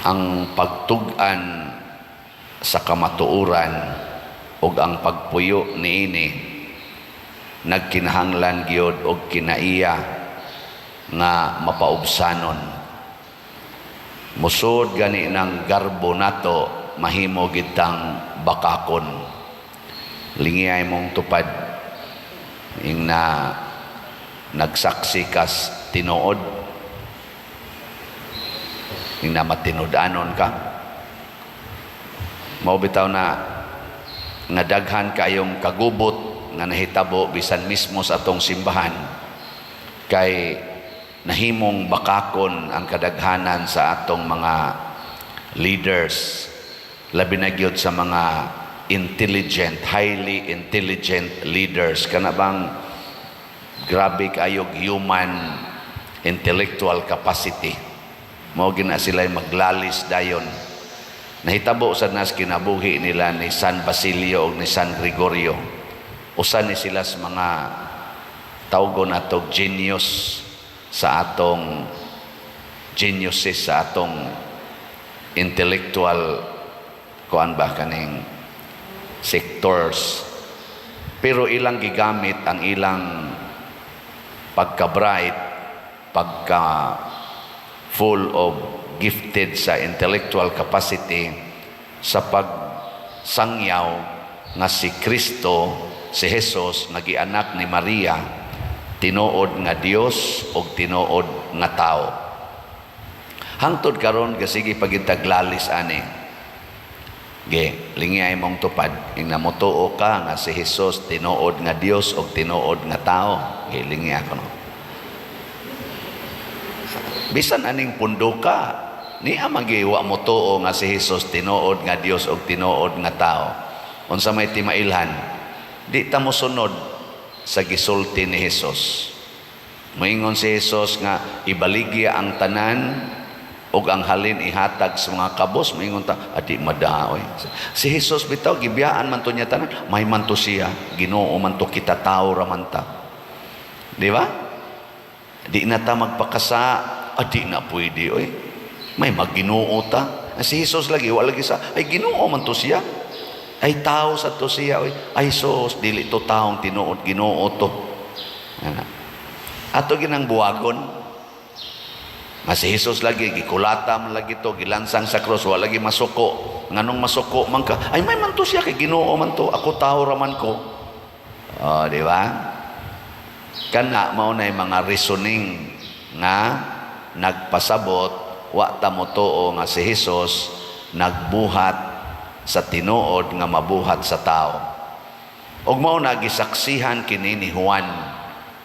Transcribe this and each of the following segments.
Ang pagtug-an sa kamatuoran ug ang pagpuyo niini nagkinahanglan gyud og kinaiya nga mapaubsanon. Musod gani ng garbo nato, mahimo gitang bakakon. Lingiyay mong tupad ing na nagsaksi kas tinuod, ing na matinud-anon ka. Mao bitaw na nga daghan kayong kagubot nga nahitabo bisan mismo sa atong simbahan kay nahimong bakakon ang kadaghanan sa atong mga leaders, labi na gyud sa mga intelligent, highly intelligent leaders, kana bang grabe kayog human intellectual capacity. Mao gina sila maglalis dayon. Nahitabo sad nas kinabuhi nila ni San Basilio ug ni San Gregorio. Usa ni sila sa mga tawgon nato genius sa atong geniuses sa atong intellectual kuan ba, kaning sectors, pero ilang gigamit ang ilang pagka-bright, pagka full of gifted sa intellectual capacity sa pagsangyaw nga si Kristo, si Jesus nga gianak ni Maria, tinuod nga Dios ug tinuod nga tao. Hangtod karon gasige pagitaglalis ani. Ge, lingiyay mong tupad ing namutuo ka nga si Jesus tinuod nga Dios ug tinuod nga tao. Ge, lingi ako no. Bisan aning pundo ka, niya magiwa mo tuo nga si Jesus tinuod nga Dios ug tinuod nga tao. Unsa may timailhan, di ta mo sunod sa gisulti ni Jesus. Moingon si Jesus nga ibaligya ang tanan ug ang halin ihatag sa mga kabos, moingon ta, adi madaoy. Si Jesus bitaw gibiyaan man to niya tanan, may man to siya, Ginoo man to, kita tao ra man ta. Di ba? Di na ta magpakasa, adi na pwede oy. May magginoo ta. Si Jesus lagi wala lagi sa ay Ginoo man to siya. Ay tao sa to siya oy. Ay sos, dili to taong tinuod, Ginoo to. Ana. Ato ginang buwagon. Nga si Jesus lagi gikulata man lagi to, gilansang sa krus, wala lagi masuko. Nganong masuko man ka? Ay may man to siya kay Ginoo man to, ako tao ra man ko. Oh, di ba? Kana mao na mga reasoning nga nagpasabot wa ta motuo nga si Jesus nagbuhat sa tinuod nga mabuhat sa tao. Ug mao na gisaksihan kini ni Juan.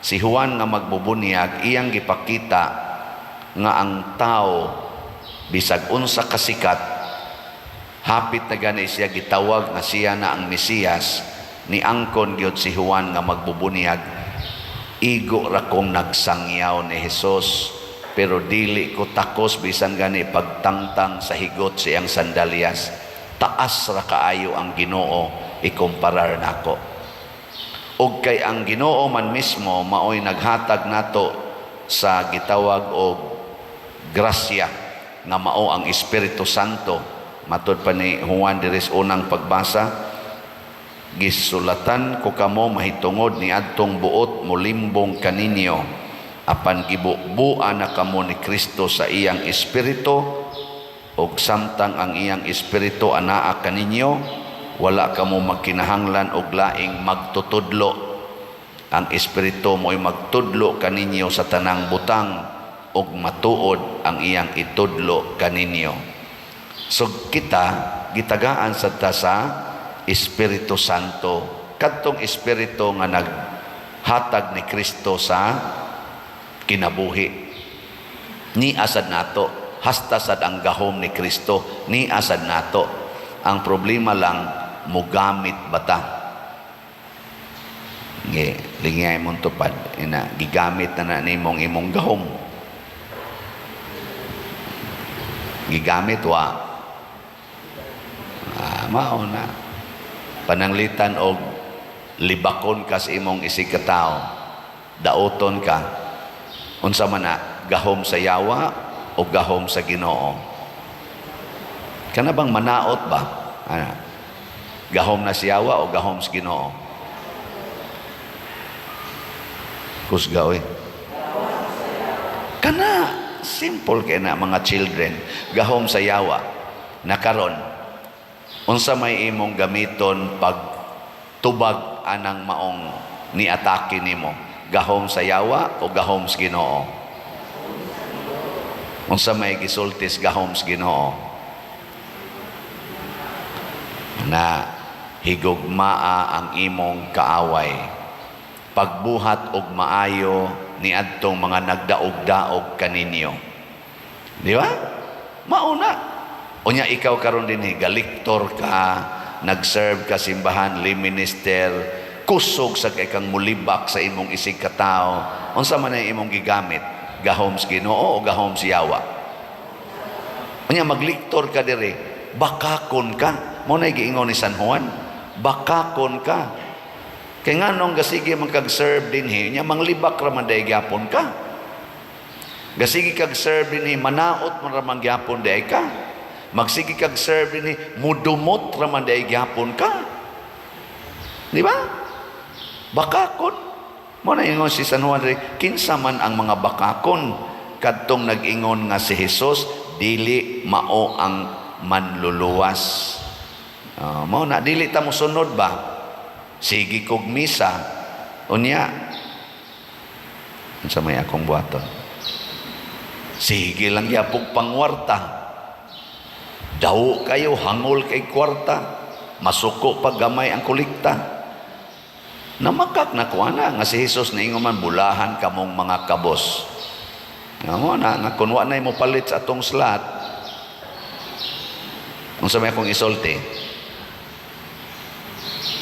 Si Juan nga magbubunyag, iyang gipakita nga ang tao bisag unsa kasikat, hapit na gani siya gitawag nga siya na ang Mesiyas, ni angkon gyud si Juan nga magbubunyag, "Igo ra kong nagsangyaw ni Jesus, pero dili ko takos bisan gani pagtangtang sa higot sa iyang sandalyas. Taas ra kaayo ang Ginoo ikumparar nako." Ug kay ang Ginoo man mismo maoy naghatag nato sa gitawag og grasya nga mao ang Espiritu Santo. Matud pa ni Juan diri sa unang pagbasa, "Gisulatan ko kamo mahitungod ni adtong buot molimbong kaninyo, apan gibubuan na kamo ni Kristo sa iyang espiritu, ug samtang ang iyang espiritu anaa kaninyo, wala kamo magkinahanglan og laing magtutudlo. Ang espiritu mo'y magtudlo kaninyo sa tanang butang ug matuod ang iyang itudlo kaninyo." So kita gitagaan sa ta sa Espiritu Santo, kadtong espiritu nga naghatag ni Kristo sa kinabuhi. Ni asad nato, hasta sad ang gahom ni Kristo ni asad nato. Ang problema lang, mugamit bata? Nge, lingay mong tupad ina gigamit na na nimong imong gahom. Gigamit wa? Ah, mao na pananglitan og libakon ka sa imong isig katao, daoton ka, unsa man na, gahom sa yawa o gahom sa Ginoo? Kana bang manaot ba? Ana. Gahom na sa yawa o gahom sa Ginoo? Kusga oy. Kana simple kay na, mga children, gahom sa yawa. Na karon, unsa may imong gamiton pag tubag anang maong ni-atake nimo? Gahom sa yawa o gahom sa Ginoo? Unsa may gisultis gahom sa Ginoo? Na higugmaa ang imong kaaway. Pagbuhat og maayo niadtong mga nagdaog-daog kaninyo. Di ba? Mauna. Unya ikaw karon dinhi, galiktor ka, nag-serve ka simbahan, lay minister, kusog sa kay kang mulibak sa imong isig katao. Unsa man ang imong gigamit? Gahom sa Ginoo o gahom sa yawa? Unya magliktor ka diri, bakakon ka. Mao na giingon ni San Juan, bakakon ka. Kay nganong gasige man kag serve dinhi, nya manglibak ra man diay gyapon ka. Gasige kag serve dinhi, manaot man ra man gyapon diay ka. Magsige kag serve dinhi, mudumot ra man diay gyapon ka. Di ba? Bakakon. Mao na ingon si San Juan diri, kinsa man ang mga bakakon kadtong nag-ingon nga si Jesus dili mao ang manluluwas. Mao na dili ta mosunod ba? Sige kog misa. Unya unsa may akong buhaton? Sige lang gyapog pangwarta. Daw kayo hangol kay kwarta. Masuko pag gamay ang kolekta. Namakak na kuana nga si Jesus niingon man, "Bulahan kamong mga kabos." Nga mo na nga kun wa nay mo palit sa atong slot, unsa may akong isulti?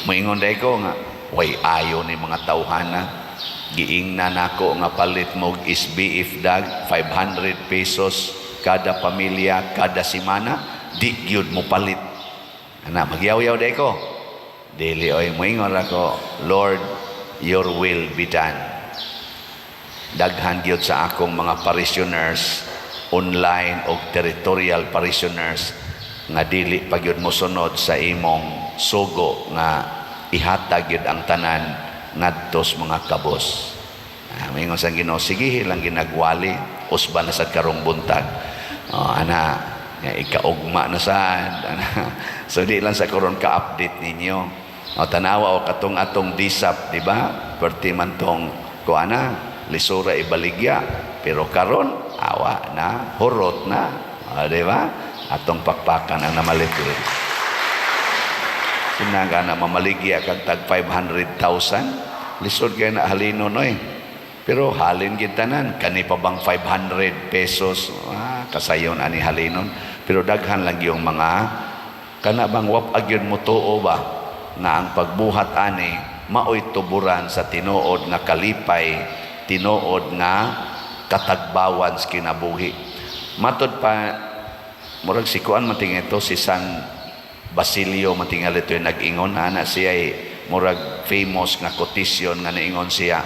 Moingon day ko nga way ayo ni mga tawhana. Giingna nako nga palit mo SBF dag 500 pesos kada pamilya kada semana, di gyud mo palit. Ana, magyaw-yaw day ko? Dili oy, moingon ra ko, "Lord, your will be done." Daghan gyud sa akong mga parishioners online o territorial parishioners nga dili pa gyud mosunod sa imong sugo nga ihatag gyud ang tanan ngadto sa mga kabos. Ah, moingon sa Ginoo, sige lang ginagwali, usba na sad karong buntag. Oh, ana, nga ikaugma na sad. Ana. So di lang sa karon ka-update ninyo. O tanawa o katong atong DSAP, di ba? Perti man tong kuana, lisura ibaligya. Pero karon awa na, hurot na. O, di ba? Atong pakpakan ang namalit. Sinaga na mamaligya kag tag 500,000. Lisod kay na halino noy. Pero halin gid tanan, kani pa bang 500 pesos, ah, kasayon ani halinon. Pero daghan lang yung mga kana bang wap agyon mo tuo ba nga ang pagbuhat ani maoy tuburan sa tinuod nga kalipay, tinuod nga katagbawan sa kinabuhi. Matod pa murag si kuan man ito, si San Basilio man tingali ito yung nag-ingon ana siya ay murag famous nga quotation nga naingon siya,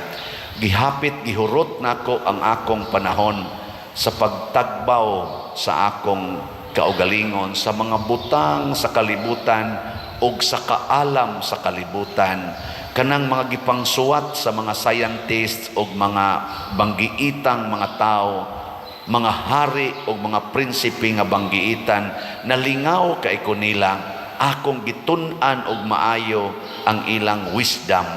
"Gihapit gihurot nako ang akong panahon sa pagtagbaw sa akong kaugalingon sa mga butang sa kalibutan ug sa kaalam sa kalibutan, kanang mga gipangsuwat sa mga scientists ug mga banggiitang mga tao, mga hari ug mga prinsipe nga banggiitan. Nalingaw kay ko nila. Akong gitun-an og maayo ang ilang wisdom,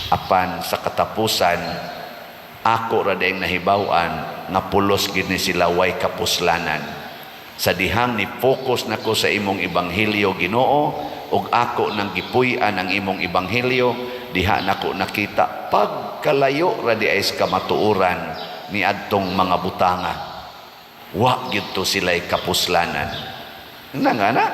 apan sa katapusan ako ra dayong nahibaw-an nga pulos gid ni sila, way kapuslanan. Sa dihang ni focus nako sa imong ebanghelyo, Ginoo, ug ako nang gipuy-an ang imong ebanghelyo, diha nako nakita pagkalayo ra di ay sa kamatuoran ni adtong mga butanga. Wa gyud to sila'y kapuslanan." Na nga na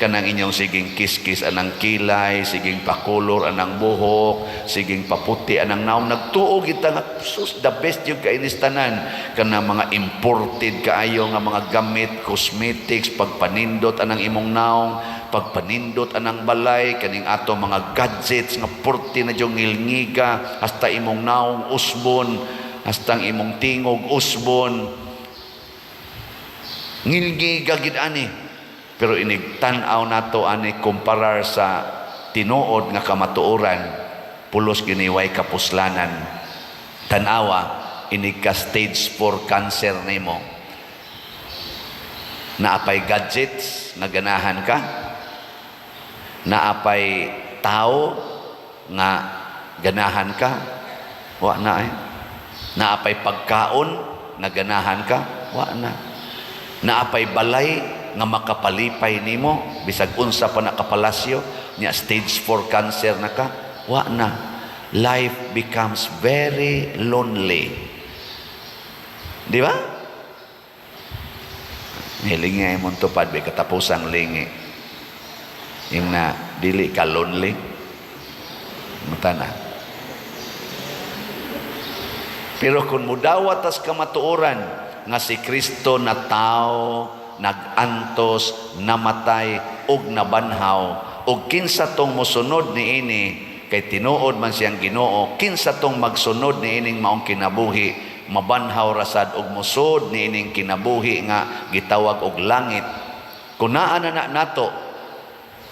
kanang inyong siging kiskis anang kilay, siging pakulor anang buhok, siging paputi anang naong, nagtuo kita nga sus, the best yung kainis tanan, kanang mga imported kaayo nga mga gamit, cosmetics, pagpanindot anang imong naong, pagpanindot anang balay, kaning ato mga gadgets nga purti na yung ngilngiga, hasta imong naong usbon, hasta ang imong tingog usbon. Ngilngiga gid ani. Pero inig tan-aw nato ani kumparar sa tinuod nga kamatuoran, pulos gyud ni way kapuslanan. Tan-awa, inig ka stage 4 cancer nimo. Naapay gadgets nga ganahan ka? Naapay tao nga ganahan ka? Wa na eh. Naapay pagkaon nga ganahan ka? Wa na. Naapay balay nga makapalipay nimo bisag unsa pa na kapalasyo nya stage 4 cancer na ka? Wa na. Life becomes very lonely. Di ba? Hilingi imong tupad bay katapusang lingi. Ingna dili ka lonely. Mata na. Pero kung mudawat tas kamatuoran nga si Kristo na tao, nagantos, namatay, ug nabanhaw, ug kinsa tong mosunod niini, kay tinuod man siyang Ginoo, kinsa tong magsunod niining maong kinabuhi, mabanhaw rasad ug musod niining kinabuhi nga gitawag og langit. Kung naa na na nato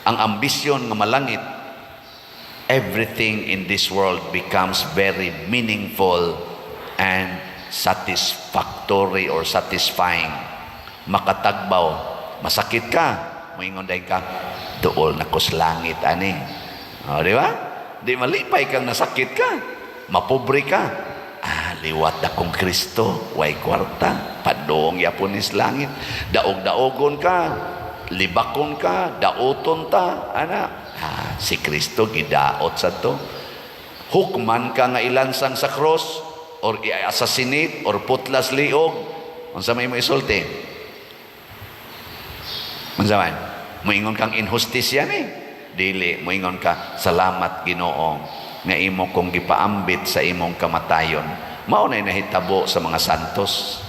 ang ambisyon nga malangit, everything in this world becomes very meaningful and satisfactory or satisfying. Makatagbaw, masakit ka, moingon dayon ka, "Duol na kos langit ani." O, di ba? Di malipay kang nasakit ka, mapobre ka. "Ah, liwat na kong Kristo, way kwarta, padong yapon is langit." Daog-daogon ka, libakon ka, daoton ta, ana. Ah, si Kristo gidaot sa to. Hukman ka nga ilansang sa cross or i-assassinate or putlas liog. Unsa may mo isulti? Unsa man? Moingon kang inhustisya ni. Dili, moingon ka, "Salamat Ginoo nga imo kong gipaambit sa imong kamatayon." Mao na nahitabo sa mga santos.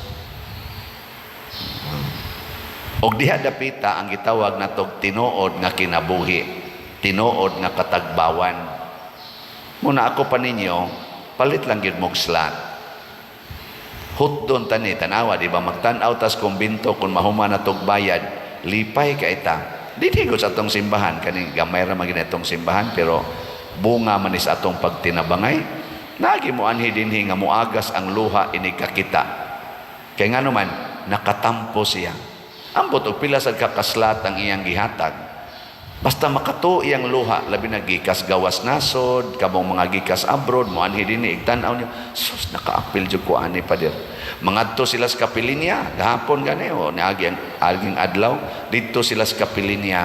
Og diha dapita ang gitawag natog tinuod nga kinabuhi, tinuod nga katagbawan. Muna ako pa ninyo, palit lang gyud mog slot. Hutdon tani, tanawa, di ba? Magtan-aw tas kumbinto kung mahuman na tog bayad, lipay ka ita. Di sa atong simbahan, kaning gamay ra man gyud atong simbahan, pero bunga man is atong pagtinabangay. Nagi mo anhi dinhi nga muagas ang luha inig kakita. Kay ngano man, nakatampo siya. Ambot og pila sad ka ka-slot ang iyang gihatag. Basta makato iyang luha, labi na gikas gawas nasod, kamong mga gikas abroad, mo anhi dinhi igtan-aw niyo, "Sus, nakaapil jud ko ani, pader." Mangadto sila sa kapilinya, gahapon gani o niagi ang aging adlaw, didto sila sa kapilinya.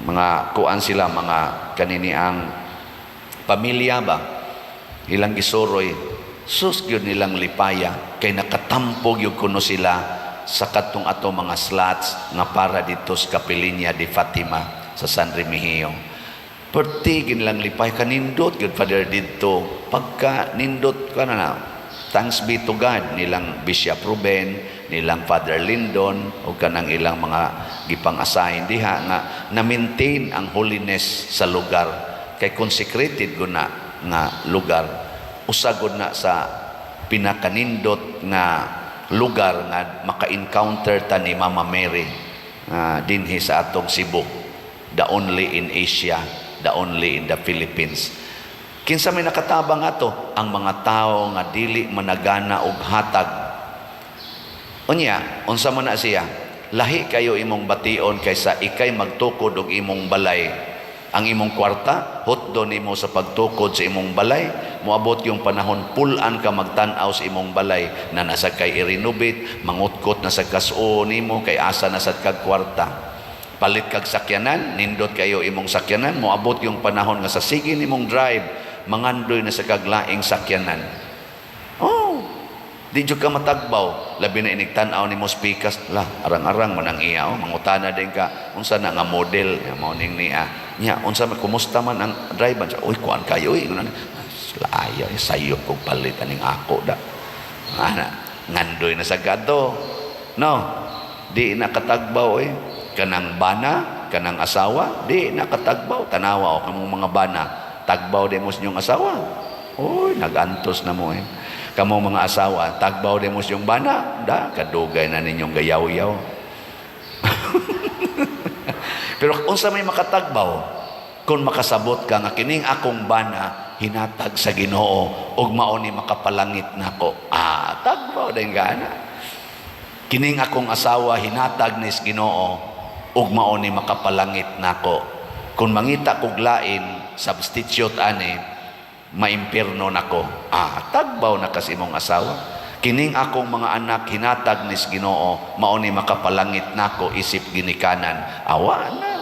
Mga kuan sila, mga kanini ang pamilya ba? Ilang gisuroy. Sus gyud nilang lipaya kay nakatampo gyud kuno sila sa katong ato mga slots nga para dito sa Kapilinya de Fatima sa San Remigio. Perti ginlang lipay, kanindot gyud, Father, didto. Pagka nindot ka na na, thanks be to God nilang Bishop Ruben, nilang Father Lindon o kanang ilang mga gipang-assign diha nga na-maintain ang holiness sa lugar kay consecrated gud na nga lugar. Usa gud na sa pinakanindot nga lugar nga maka-encounter ta ni Mama Mary dinhi sa atong Cebu, the only in Asia, the only in the Philippines. Kinsa may nakatabang ato? Ang mga tao nga dili managana og hatag. Unya unsa man na siya, lahi kayo imong bation kaysa ikay magtukod og imong balay. Ang imong kwarta hutdo nimo sa pagtukod sa imong balay. Moabot yung panahon, pulan ka magtan-aw sa imong balay na nasa kay i-renovate, mangutkot na sa kasuo nimo kay asa na sad kag kwarta. Palit kag sakyanan, nindot kayo imong sakyanan, moabot yung panahon nga sa sige nimong drive, mangandoy na sa kaglaing sakyanan. Oh, di jud ka matagbaw. Labi na inig tan-aw nimo speakers, la arang-arang man ang iya, oh, mangutana din ka unsa na nga model ya mao ning niya. Nya unsa man, kumusta man ang driver? Uy, kuan kayo, uy, layo sayop kog palit aning ako da. Ana, ngandoy na sa gado. No, di na katagbaw eh. Kanang bana, kanang asawa, di na katagbaw. Tanawa o kamong mga bana, tagbaw di mo sa inyong asawa. Uy, nagantos na mo eh. Kamong mga asawa, tagbaw di mo sa inyong bana. Da, kadugay na ninyong gayaw-yaw. Pero unsa may makatagbaw kung makasabot ka nga kining akong bana hinatag sa Ginoo ug mao ni makapalangit nako? Ah, tagbaw din gana. Kining akong asawa hinatag ni Ginoo ug mao ni makapalangit nako. Kung mangita kog lain, substitute ani, maimpirno nako. Ah, tagbaw na kas imong asawa. Kining akong mga anak hinatag ni Ginoo, mao ni makapalangit nako isip ginikanan. Awa na.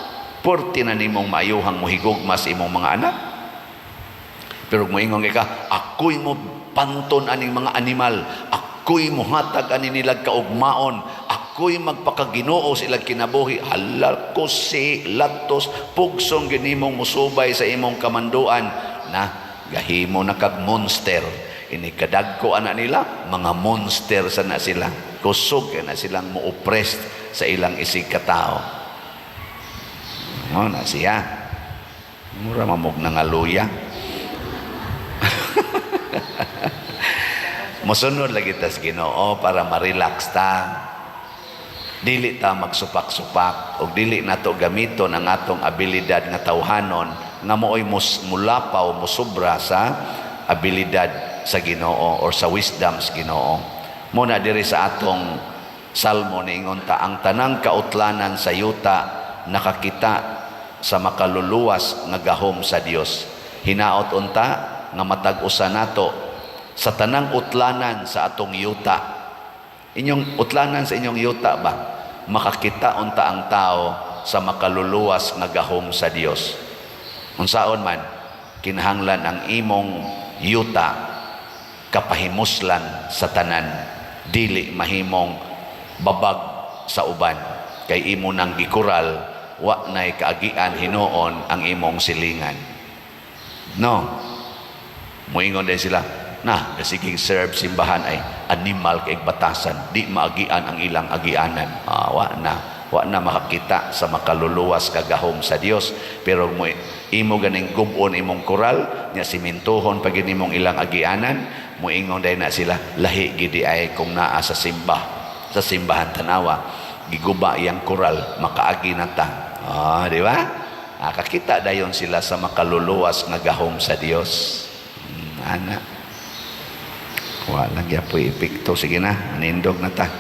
Porti na nimong maayuhang mohigugma sa imong mga anak. Pero moingon ka, "Ako'y mo panton aning mga animal, ako'y muhatag ani nilag kaugmaon, ako'y magpakaginoo sa ilang kinabuhi." Halal ko si latos, pugsong ginimong musubay sa imong kamanduan na gahimo na kag monster. Ini kadagko ana nila, mga monster sa na sila. Kusog kay na silang mo-oppress sa ilang isig katao. Mo na siya. Mura mamog nangaluya. Mosunod lagi tas Ginoo para ma-relax ta. Dili ta magsupak-supak og dili nato gamiton ang atong abilidad nga tawhanon nga mooy mulapaw, musubra sa abilidad sa Ginoo or sa wisdom sa Ginoo. Muna diri sa atong salmo, niingon ta, ang tanang kautlanan sa yuta nakakita sa makaluluwas nga gahom sa Dios. Hinaot unta nga matag usa nato sa tanang utlanan sa atong yuta, inyong utlanan sa inyong yuta ba, makakita unta ang tao sa makaluluwas nga gahom sa Dios. Unsaon man, kinahanglan ang imong yuta kapahimuslan sa tanan, dili mahimong babag sa uban, kay imo nang gikural, wa nay kaagian hinuon ang imong silingan, no? Moingon din sila na sige, serve simbahan ay animal kay batasan, di maagian ang ilang agianan. Ah, wa na makakita sa makaluluwas kagahom sa Dios. Pero mo imo ganing gub-on imong koral nya, simintuhon pag imong ilang agianan, moingon day na sila, lahi gidi ay kung naa sa simbahan. Tanawa, giguba iyang koral, makaagi na ta. Ah, di ba? Ah, kakita dayon sila sa makaluluwas nga gahom sa Dios. Ana. Wala gyapoy epekto. Sige na, manindog na ta.